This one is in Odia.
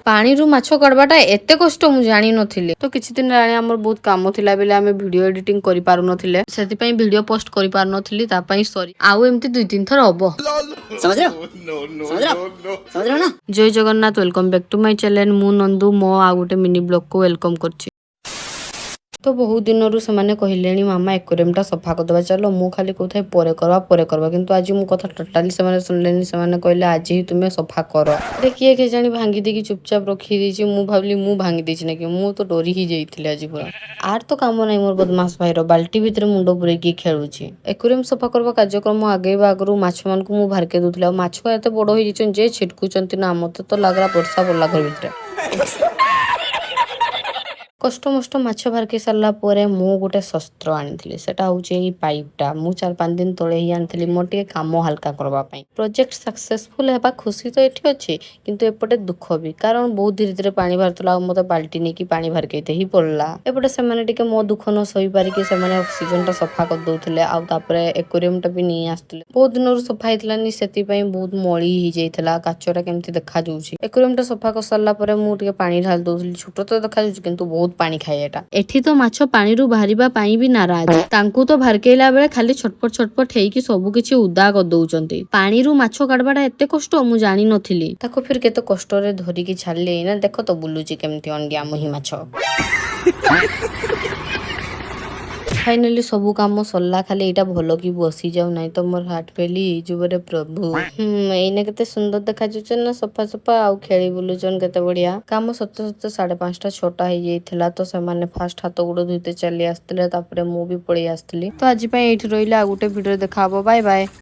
ପାଣିରୁ ମାଛ କାଢ଼ବାଟା ଏତେ କଷ୍ଟ ମୁଁ ଜାଣିନଥିଲି। ତ କିଛି ଦିନ ହେଲାଣି ଆମର ବହୁତ କାମ ଥିଲା ବୋଲି ଆମେ ଭିଡିଓ ଏଡିଟିଂ କରିପାରୁନଥିଲେ, ସେଥିପାଇଁ ଭିଡିଓ ପୋଷ୍ଟ କରିପାରୁନଥିଲି। ତା ପାଇଁ ସରି। ଆଉ ଏମିତି 2-3 ଥର ହବ। समझ रहे हो? समझ रहे हो आप? समझ रहे हो ना? ଜୟ Jagannath, welcome back to my channel. ମୁଁ ନନ୍ଦୁ, ମୋ ଆଉ ଗୋଟେ ମିନି ବ୍ଲଗକୁ welcome କରୁଛି। ତ ବହୁତ ଦିନରୁ ସେମାନେ କହିଲେଣି, ମାମା, ଏକ୍ୱାରିୟମଟା ସଫା କରିଦେବା ଚାଲ। ମୁଁ ଖାଲି କହୁଥାଏ ପରେ କରିବା, ପରେ କରିବା, କିନ୍ତୁ ଆଜି ମୋ କଥା ଟୋଟାଲି ସେମାନେ ଶୁଣିଲେନି। ସେମାନେ କହିଲେ, ଆଜି ହିଁ ତୁମେ ସଫା କର। ଏଟା କିଏ କେଜାଣି ଭାଙ୍ଗି ଦେଇକି ଚୁପଚାପ ରଖିଦେଇଛି। ମୁଁ ଭାବିଲି ମୁଁ ଭାଙ୍ଗି ଦେଇଛି ନାକି। ମୁଁ ତ ଡରି ହିଁ ଯାଇଥିଲି ଆଜି ପୁରା। ଆର ତ କାମ ନାହିଁ ମୋର ବଦମାସ ଭାଇର, ବାଲ୍ଟି ଭିତରେ ମୁଣ୍ଡ ପୁରେଇକି ଖେଳୁଛି। ଏକ୍ୱାରିୟମ ସଫା କରିବା କାର୍ଯ୍ୟକ୍ରମ ଆଗେଇବା ଆଗରୁ ମାଛମାନଙ୍କୁ ମୁଁ ଭାରକେଇ ଦଉଥିଲି। ଆଉ ମାଛ ଏତେ ବଡ ହେଇଯାଇଛନ୍ତି ଯେ ଛିଟକୁଛନ୍ତି ନା, ମତେ ତ ଲାଗିଲା ବର୍ଷା ପଡିଲା ଘର ଭିତରେ। କଷ୍ଟମଷ୍ଟ ମାଛ ଭାରକେଇ ସାରିଲା ପରେ ମୁଁ ଗୋଟେ ଶସ୍ତ୍ର ଆଣିଥିଲି। ସେଟା ହଉଛି ଏଇ ପାଇପଟା। ମୁଁ 4-5 ଦିନ ତଳେ ହିଁ ଆଣିଥିଲି, ମୋର ଟିକେ କାମ ହାଲକା କରିବା ପାଇଁ। ପ୍ରୋଜେକ୍ଟ ସକ୍ସେସଫୁଲ ହେବା ଖୁସି ତ ଏଠି ଅଛି, କିନ୍ତୁ ଏପଟେ ଦୁଃଖ ବି, କାରଣ ବହୁତ ଧୀରେ ଧୀରେ ପାଣି ବାହାରୁଥିଲା ଆଉ ମତେ ବାଲ୍ଟି ନେଇକି ପାଣି ଭାରକେଇତେ ହିଁ ପଡିଲା। ଏପଟେ ସେମାନେ ଟିକେ ମୋ ଦୁଃଖ ନ ସହିପାରିକି ସେମାନେ ଅକ୍ସିଜେନଟା ସଫା କରିଦଉଥିଲେ ଆଉ ତାପରେ ଏକ୍ୱାରିୟମଟା ବି ନେଇ ଆସୁଥିଲେ। ବହୁତ ଦିନରୁ ସଫା ହେଇଥିଲାନି, ସେଥିପାଇଁ ବହୁତ ମଳି ହେଇଯାଇଥିଲା। କାଚଟା କେମିତି ଦେଖାଯାଉଛି। ଏକ୍ୱାରିୟମଟା ସଫା କରିସାରିଲା ପରେ ମୁଁ ଟିକେ ପାଣି ଢାଳି ଦଉଥିଲି। ଛୋଟ ତ ଦେଖାଯାଉଛି, କିନ୍ତୁ ବହୁତ ପାଣି ଖାଏ ଏଟା। ଏଠି ତ ମାଛ ପାଣିରୁ ବାହାରିବା ପାଇଁ ବି ନାରାଜ। ତାଙ୍କୁ ତ ଭାରକେଇଲା ବେଳେ ଖାଲି ଛଟପଟ ଛଟପଟ ହେଇକି ସବୁ କିଛି ଉଦା କରିଦଉଛନ୍ତି। ପାଣିରୁ ମାଛ କାଢବାଟା ଏତେ କଷ୍ଟ ମୁଁ ଜାଣିନଥିଲି। ତାକୁ ଫିର କେତେ କଷ୍ଟରେ ଧରିକି ଛାଡିଲି। ଏଇନା ଦେଖ ତ ବୁଲୁଛି କେମିତି ଅଣ୍ଡିଆ ମୁହିଁ ମାଛ। ଫାଇନାଲି ସବୁ କାମ ସରିଲା, ଖାଲି ଏଇଟା ଭଲ କି ବସିଯାଉ, ନାହିଁ ତ ମୋର ହାର୍ଟ ଫେଲ ହେଇଯିବ ରେ ପ୍ରଭୁ। ଏଇନା କେତେ ସୁନ୍ଦର ଦେଖାଯାଉଛନ୍ତି ନା, ସଫା ସଫା, ଆଉ ଖେଳି ବୁଲୁଛନ୍ କେତେ ବଢିଆ। କାମ ସତେ ସତେ 5:30-6ଟା ହେଇଯାଇଥିଲା। ତ ସେମାନେ ଫାଷ୍ଟ ହାତ ଗୋଡ ଧୋଇତେ ଚାଲି ଆସିଥିଲେ, ତାପରେ ମୁଁ ବି ପଳେଇ ଆସିଥିଲି। ତ ଆଜି ପାଇଁ ଏଇଠି ରହିଲେ। ଆଉ ଗୋଟେ ଭିଡିଓ ଦେଖା ହବ। Bye bye.